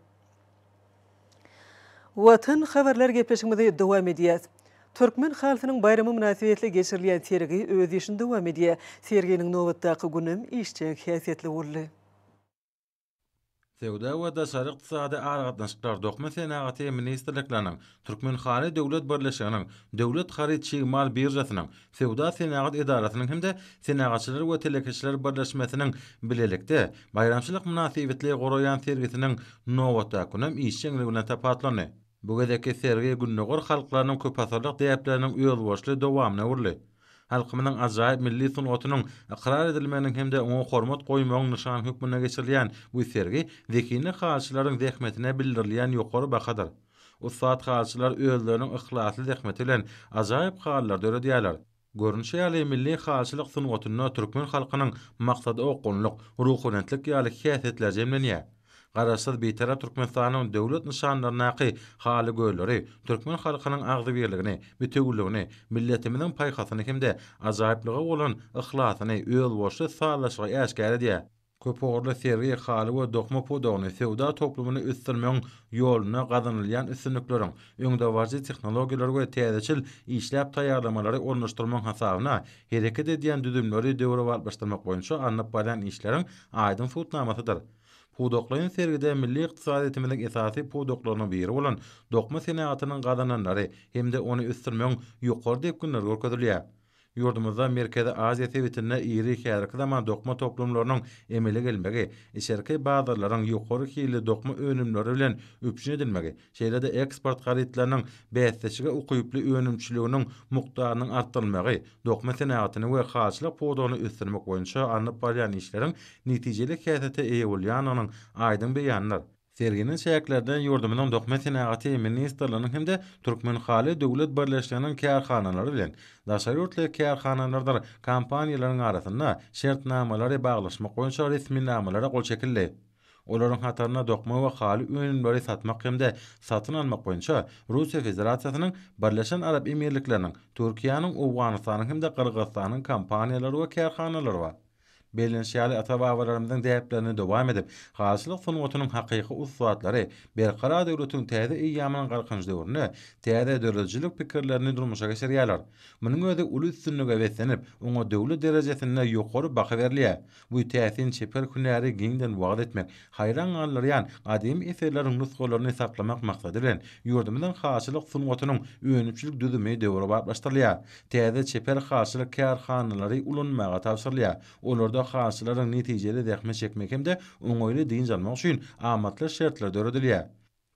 Watan habarlar gepleşigimizi dowam edýäs. Türkmen halysynyň baýramy mynasybetli geçirilýän sergi öz işini dowam edýär. Serginiň nobatdaky günem işjeň häsiýetli boldy. Söwda we daşary ykdysady aragatnaşyklar, Dokma senagaty ministrlikleriniň, Türkmenhaly döwlet birleşiginiň, Döwlet haryt çig mal biržasynyň, Söwda-senagat edarasynyň hem-de Senagatçylar we telekeçiler birleşmesiniň bilelikde baýramçylyk mynasybetli guraýan sergisiniň nobatdaky günem işjeňligi bilen tapawutlandy. Bu gezekki sergi Gündogar halklarynyň köpasyrlyk däpleriniň özboluşly dowamyna öwrüldi. Halkymyzyň ajaýyp milli sungatynyň ykrar edilmeginiň hem-de oňa hormat goýmagyň nyşany hökmünde geçirilýän bu sergi zehinli halyçylaryň zähmetine bildirilýän ýokary bahadyr. Ussat halyçylar özleriniň yhlasly zähmeti bilen ajaýyp halylary döredýärler. Görnüşi ýaly, milli halyçylyk sungatynda türkmen halkynyň maksadaokgunlyk, ruhubelentlik ýaly häsiýetleri jemlenýär. Garaşsyz, Bitarap Türkmenistanyň döwlet nyşanlaryndaky haly gölleri türkmen halkynyň agzybirligini, bitewüligini, milletimiziň paýhasyny hem-de ajaýyplyga bolan yhlasyny özboluşly sazlaşygy äşgär edýär. Köpugurly sergi haly we dokma pudagyny, söwda toplumyny ösdürmegiň ýolunda gazanylýan üstünlikleriň, öňdebaryjy tehnologiýalary we täzeçil işläp taýýarlamalary ornaşdyrmagyň hasabyna hereket edýän düzümleri döwrebaplaşdyrmak boýunça alnyp barýan işleriň aýdyň subutnamasydyr. Pudaklaýyn sergide milli ykdysadyýetimiziň esasy pudaklarynyň biri bolan dokma senagatynyň gazananlary hem-de ony ösdürmegiň ýokary depginleri görkezilýär. Ýurdumyzda Merkezi Aziýa sebitinde iri häzirki zaman dokma toplumlarynyň emele gelmegi, içerki bazarlaryň ýokary hilli dokma önümleri bilen üpjün edilmegi, şeýle-de eksport harytlarynyň bäsleşige ukyply önümçiliginiň mukdarynyň artdyrylmagy dokma senagatyny we halyçylyk pudagyny ösdürmek boýunça alnyp barylýan işleriň netijeli häsiýete eýe bolýandygynyň aýdyň beýanydyr. Serginiň çäklerinde ýurdumyzyň Dokma senagaty ministrliginiň hem-de Türkmenhaly döwlet birleşiginiň kärhanalary bilen daşary ýurtly kärhanalardyr kompaniýalaryň arasynda şertnamalary baglaşmak boýunça resminamalara gol çekildi. Olaryň hatarynda dokma we haly önümleri satmak hem-de satyn almak boýunça Russiýa Federasiýasynyň, Birleşen Arap Emirlikleriniň, Türkiýäniň, Owganystanyň hem-de Gyrgyzystanyň kompaniýalary we kärhanalary bar. Bellenişi ýaly, ata-babalarymyzyň däplerini dowam edip, halyçylyk sungatynyň hakyky ussatlary Berkarar döwletiň täze eýýamynyň Galkynyş döwründe täze döredijilik pikirlerini durmuşa geçirýärler. Munuň özi uly üstünlige beslenip, oňa döwlet derejesinde ýokary baha berilýär. Bu täsin çeper hünäri giňden wagyz etmek, haýran galdyrýan gadymy eserleriň nusgalaryny saklamak maksady bilen, ýurdumyzyň halyçylyk sungatynyň önümçilik düzümi döwrebaplaşdyrylýar. Täze çeper halyçylyk kärhanalary ulanmaga tabşyrylýar. Olarda halyçylaryň netijeli zähmet çekmegi hem-de oňaýly dynç almagy üçin amatly şertler döredilýär.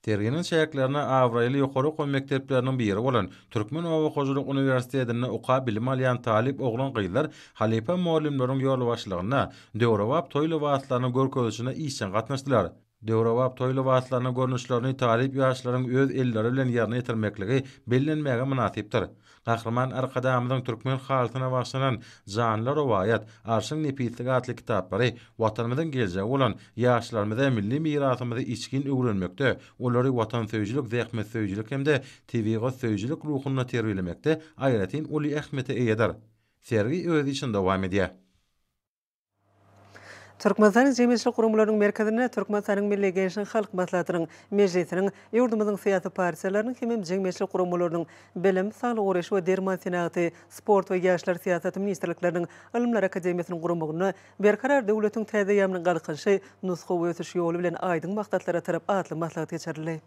Serginiň çäklerinde abraýly ýokary okuw mekdepleriniň biri bolan Türkmen oba hojalyk uniwersitetinde okap bilim alýan talyp oglan-gyzlar halypa mugallymlaryň ýolbaşçylygynda döwrebap toý lybaslarynyň görkezilişine işjeň gatnaşdylar. Döwrebap toý lybaslarynyň görnüşlerini talyp ýaşlaryň öz elleri bilen ýerine ýetirmekligi bellenmäge mynasypdyr. Gahryman Arkadagymyzyň türkmen halysyna bagyşlanan Janly rowaýat, Arşyň nepisligi atly kitaplary Watanymyzyň geljegi bolan ýaşlarymyza milli mirasymyzy içgin öwrenmekde, olary watansöýüjilik, zähmetsöýüjilik hem-de tebigatsöýüjilik ruhunda terbiýelemekde aýratyn uly ähmiýete eýedir. Sergi öz işini dowam edýär. Türkmenistanyň Jemgyýetçilik guramalarynyň merkezinde Türkmenistanyň Milli Geňeşiniň Halk Maslahatynyň Mejlisiniň, ýurdumyzyň syýasy partiýalarynyň hemem jemgyýetçilik guramalarynyň, Bilim, Saglygy goraýyş we derman senagaty, Sport we ýaşlar syýasaty ministrlikleriniň, Ylymlar akademiýasynyň guramagynda Berkarar döwletiň täze eýýamynyň Galkynyşy, nusgawy ösüş ýoly bilen aýdyň maksatlara tarap atly maslahat geçirildi.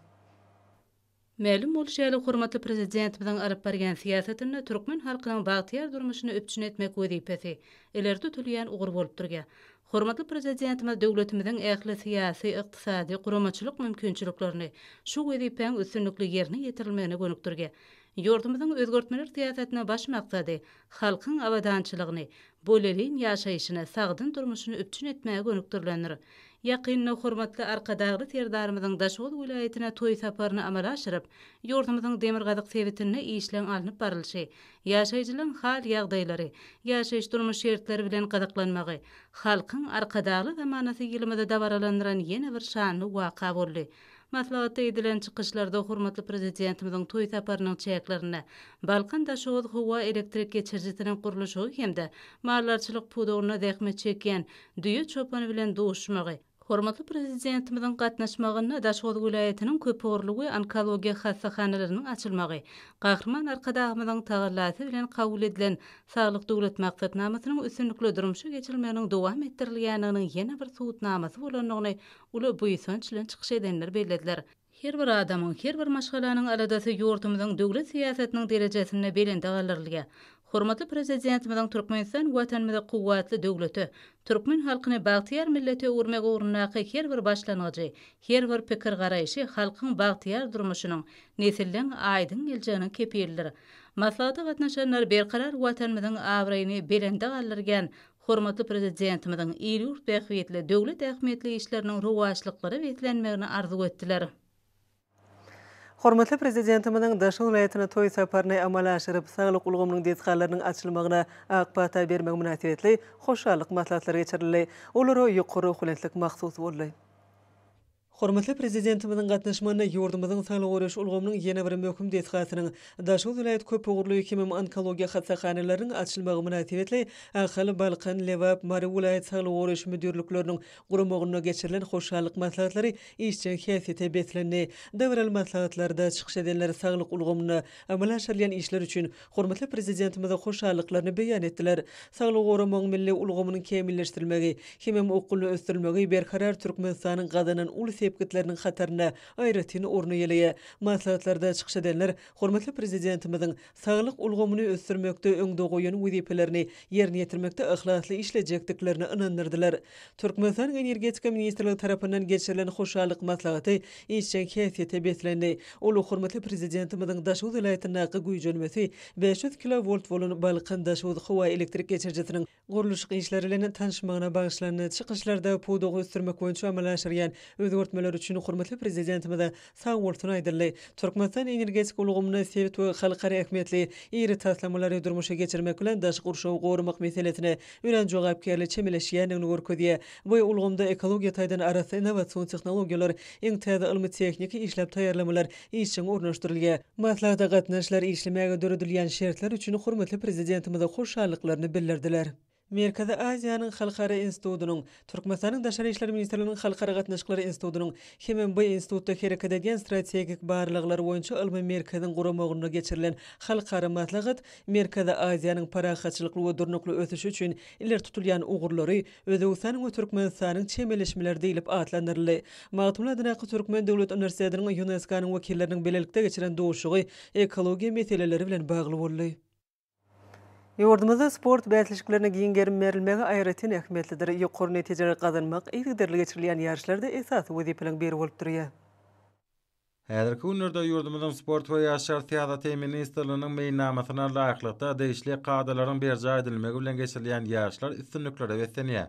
Mälim bolşy ýaly, hormatly Prezidentimiziň alyp barýan syýasatynda türkmen halkynyň bagtyýar durmuşyny üpjün etmek wezipesi ileri tutulýan ugur bolup durýar. Hormatly Prezidentimiz döwletimiziň ähli syýasy, ykdysady, guramaçylyk mümkinçiliklerini şu wezipäň üstünlikli ýerine ýetirilmegine gönükdirýär. Ýurdumyzyň özgertmeler syýasatynyň baş maksady halkyň abadançylygyny, bolelin ýaşaýşyny, sagdyn durmuşyny üpjün etmäge gönükdirilendir. Ýakynda hormatly Arkadagly Serdarymyzyň Daşoguz welaýatyna toý saparyny amala aşyryp, ýurdumyzyň demirgazyk sebitinde işleň alnyp barlyşy, ýaşaýjylaryň hal-ýagdaýlary, ýaşaýyş-durmuş şertleri bilen gyzyklanmagy Halkyň Arkadagly zamanasy ýylymyzy dabaralandyran ýene bir şanly waka boldy. Maslahatda edilen çykyşlarda hormatly Prezidentimiziň toý saparynyň çäklerinde Balkan-Daşoguz howa elektrik geçirijisiniň gurluşygy hem-de maldarçylyk pudagynda zähmet çekýän düýe çopany bilen duşuşmagy, hormatly Prezidentimiziň gatnaşmagynda Daşoguz welaýatynyň köpugurly we onkologiýa hassahanalarynyň açylmagy, Gahryman Arkadagymyzyň tagallasy bilen kabul edilen Saglyk Döwlet maksatnamasynyň üstünlikli durmuşa geçirilmeginiň dowam etdirilýändiginiň ýene bir subutnamasy bolandygyny uly buýsanç bilen çykyş edenler bellediler. Her bir adamyň, her bir maşgalanyň aladasy ýurdumyzyň döwlet syýasatynyň derejesinde belende galdyrylýar. Hormatly Prezidentimiziň Türkmenistan Watanymyzy kuwwatly döwlete, türkmen halkyny bagtyýar millete öwürmek ugrundaky her bir başlangyjy, her bir pikir-garaýşy halkyň bagtyýar durmuşynyň, nesilleň aýdyň geljeginiň kepilidir. Maslahata gatnaşanlar berkarar Watanymyzyň abraýyny belende galdyrýan Hormatly Prezidentimiziň il-ýurt bähbitli, döwlet ähmiýetli işleriniň rowaçlyklara beslenmegini arzuw etdiler. Hormatly Prezidentimiziň Daşoguz welaýatyna toý saparyny amala aşyryp, saglyk ulgamynyň desgalarynyň açylmagyna ak pata bermegi mynasybetli hoşallyk maslahatlary geçirildi. Olara ýokary ruhubelentlik mahsus boldy. Hormatly Prezidentimiziň gatnaşmagynda ýurdumyzyň saglygy goraýyş ulgamynyň ýene bir möhüm desgasynyň, Daşoguz welaýat köpugurly hemem onkologiýa hassahanalarynyň açylmagy mynasybetli Ahal, Balkan, Lebap, Mary welaýat saglygy goraýyş müdirlikleriniň guramagynda geçirilen hoşallyk maslahatlary işjeň häsiýete beslendi. Dabaraly maslahatlarda çykyş edenler saglyk ulgamynda amala aşyrylýan işler üçin hormatly Prezidentimize hoşallyklaryny beýan etdiler. Saglygy goramagyň milli ulgamynyň kämilleşdirilmegi hemem okgunly ösdürilmegi Berkarar Türkmenistanyň gazanan uly sepgitleriniň hatarynda aýratyn orun eýeleýär. Maslahatlarda çykyş edenler hormatly Prezidentimiziň saglyk ulgamyny ösdürmekde öňde goýan wezipelerini ýerine ýetirmekde yhlasly işlejekdiklerine ynandyrdylar. Türkmenistanyň Energetika ministrligi tarapyndan geçirilen hoşallyk maslahaty işjeň häsiýete beslendi. Ol hormatly Prezidentimiziň Daşoguz welaýatyndaky güýjenmesi 500 kilowolt bolan Balkan-Daşoguz howa elektrik geçirijisiniň gurluşyk işleri bilen tanyşmagyna bagyşlandy. Çykyşlarda pudagy ösdürmek boýunça amala aşyrýan özgertmeler üçin hormatly Prezidentimize sag bolsun aýdyldy. Türkmenistan energetika ulgamynda sebit we halkara ähmiýetli iri taslamalary durmuşa geçirmek bilen daşky gurşawy goramak meselesine örän jogapkärli çemeleşýändigini görkezýär. Bu ulgamda ekologiýa taýdan arassa innowasion tehnologiýalar, iň täze ylmy-tehniki işläp taýýarlamalar işjeň ornaşdyrylýar. Maslahata gatnaşyjylar işlemäge döredilýän şertler üçin hormatly Prezidentimize hoşallyklaryny bildirdiler. Merkezi Aziýanyň Halkara institutynyň, Türkmenistanyň Daşary işler ministrliginiň Halkara gatnaşyklary institutynyň hemem bu institutda hereket edýän Strategik barlaglar boýunça ylmy merkeziň guramagynda geçirilen halkara maslahat Merkezi Aziýanyň parahatçylykly we durnukly ösüşi üçin ileri tutulýan ugurlary, Özbegistanyň we Türkmenistanyň çemeleşmeleri diýlip atlandyryldy. Magtymguly adyndaky Türkmen döwlet uniwersitetiniň ÝUNESKO-nyň wekilleriniň bilelikde geçiren duşuşygy ekologiýa meseleleri bilen bagly boldy. Ýurdumyzda sport bäsleşiklerine giň gerim berilmegi aýratyn ähmiýetlidir. Ýokary netijeleri gazanmak yzygiderli geçirilýän ýaryşlarda esasy wezipeleriň biri bolup durýar. Häzirki günlerde ýurdumyzyň Sport we ýaşlar syýasaty ministrliginiň meýilnamasyna laýyklykda degişli kadalaryň berjaý edilmegi bilen geçirilýän ýaryşlar üstünliklere beslenýär.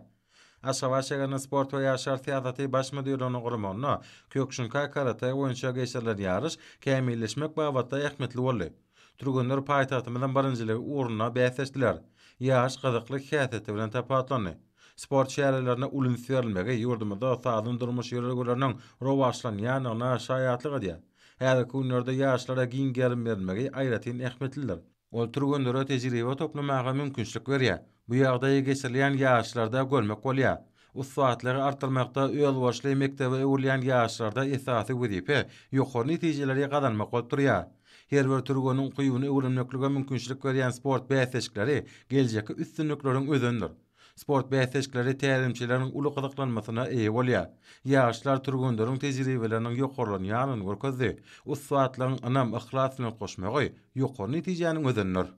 Aşgabat şäheriniň Sport we ýaşlar syýasaty baş müdirliginiň guramagynda kýokuşinkaý karate boýunça geçirilen ýaryş kämilleşmek babatda ähmiýetli boldy. Türgenler paýtagtymyzyň birinjiligi ugrunda bäsleşdiler. Ýaryş gyzykly häsiýeti bilen tapawutlandy. Sport çärelerine uly üns berilmegi ýurdumyzda sagdyn durmuş ýörelgeleriniň rowaçlanýandygyna şaýatlyk edýär. Häzirki günlerde ýaşlara giň gerim berilmegi aýratyn ähmiýetlidir. Ol türgenlere tejribe toplamaga mümkinçilik berýär. Bu ýagdaýy geçirilýän ýaryşlarda görmek bolýar. Ussatlygy artdyrmakda özboluşly mekdebe öwrülýän ýaryşlarda esasy wezipe ýokary netijeleri gazanmak bolup durýar. Her bir türgeniň ukybyny öwrenmeklige mümkinçilik berýän sport bäsleşikleri geljekki üstünlikleriň özenidir. Sport bäsleşikleri tälimçileriň uly gyzyklanmasyna eýe bolýar. Ýaşlar türgenleriň tejribeleriniň ýokarlanýandygyny görkezdi. Ussatlygyň ynam, yhlas bilen utgaşmagy ýokary netijäniň özenidir.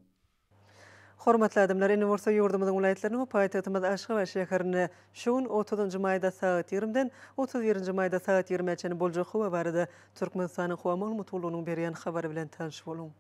Hormatly adamlar, indi bolsa ýurdumyzyň welaýatlarynda we paýtagtymyz Aşgabat şäherinde şu gün otuzynjy maýda sagat ýigrimden 31 birinji maýda sagat ýigrimä çenli boljak howa barada Türkmenistanyň Howa maglumat gullugynyň berýän habary bilen tanyş boluň.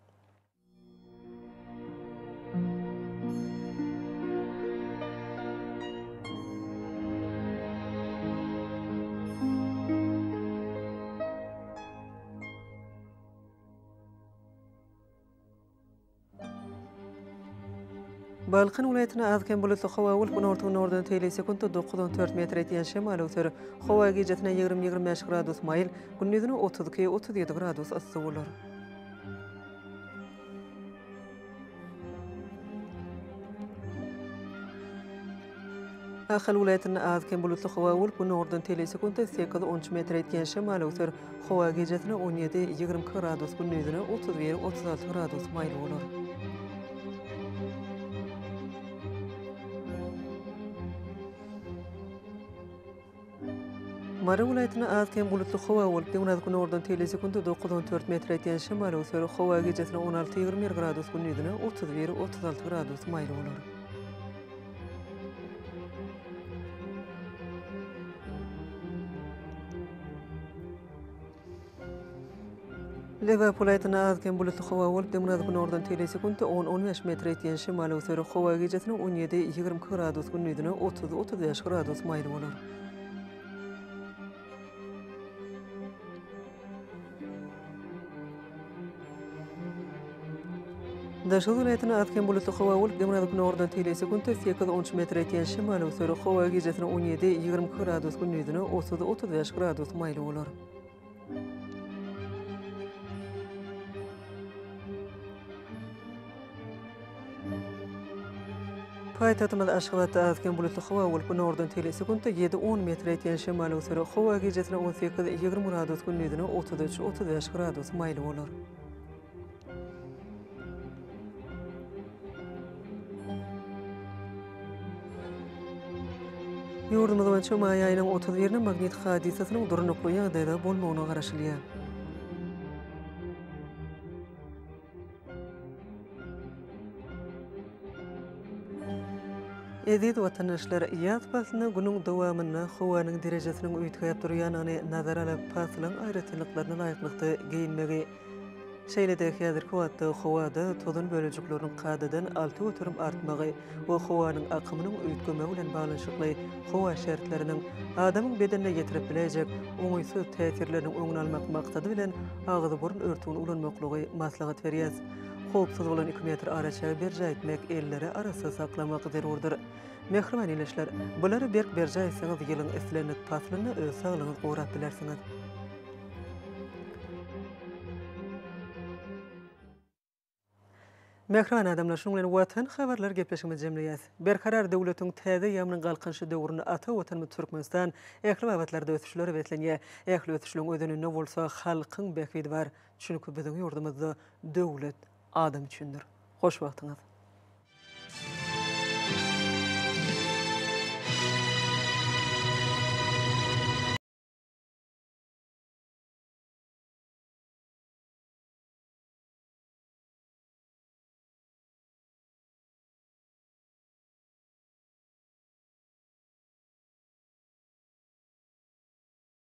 Balkan welaýatynda az-kem bulutly howa bolup, günorta-günordan teýli sekuntda 9-14 metr etýän şemal öwser. Howa gijesine 20-25 gradus maýyl, gündizine 32-37 gradus yssy bolar. Ahal welaýatynda az-kem bulutly howa bolup, günordan teýle sekuntda sekiz-on üç metre ýetýän şemal öwser. Howa gijesine 17, 22 gradus, gündizine 31, 36 gradus maýyl bolar. Mary welaýatynda az-kem bulutly howa bolup, demirgazyk-günordan teýle sekuntda 9-14 metre ýetýän şemal öwser. Howa gijesine 16-21 gradus, gündizine 31-36 gradus maýyl bolar. Lebap welaýatynda az-kem bulutly howa bolup, demirgazyk-günordan teýle sekuntda on-on bäş metre ýetýän şemal öwser. Howa gijesine 17, 22 gradus, gündizine 30, 35 gradus maýyl bolar. Daşoguz welaýatynda az-kem bulutly howa bolup, demirgazyk-günordan teýle sekuntda sekiz-on üç metre ýetýän şemal öwser. Howa gijesine 17, 22 gradus, gündizine 30, 35 gradus maýyl bolar. Paýtagtymyz Aşgabatda az-kem bulutly howa bolup, günordan teýle sekuntda ýedi-on metre ýetýän şemal öwser. Howa gijesine 18, 20 gradus, gündizine 33, 35 gradus maýyl bolar. Ýurdumyz boýunça maý aýynyň 31-ine magnit hadysasynyň durnukly ýagdaýda bolmagyna garaşylýar. Eziz watandaşlar, ýaz paslynda günüň dowamynda howanyň derejesiniň üýtgäp durýandygyny nazara alyp, paslyň aýratynlyklaryna laýyklykda geýinmegi, Şeýle-de, häzirki wagtda howada tozan bölejikleriniň kadadan 6% artmagy we howanyň akymynyň üýtgemegi bilen baglanyşykly howa şertleriniň adamyň bedenine ýetirip biläýjek oňaýsyz täsirleriniň öňüni almak maksady bilen agyz-burun örtügini ulanmaklygy maslahat berýäs. Howpsuz bolan iki metr araçägi berjaý etmek, elleri arassa saklamak zerurdyr. Mähriban ildeşler, bulary berk berjaý etseňiz ýylyň islendik paslynda öz saglygyňyzy gorap bilersiňiz. Mähriban adamlar, şunuň bilen Watan habarlary gepleşigimizi jemleýäs. Berkarar döwletiň täze eýýamynyň Galkynyşy döwründe ata Watanymyz Türkmenistan ähli babatlarda ösüşlere beslenýär. Ähli ösüşleriň özeninde bolsa halkyň bähbidi bar. Çünki biziň ýurdumyzda döwlet adam üçindir. Hoş wagtyňyz!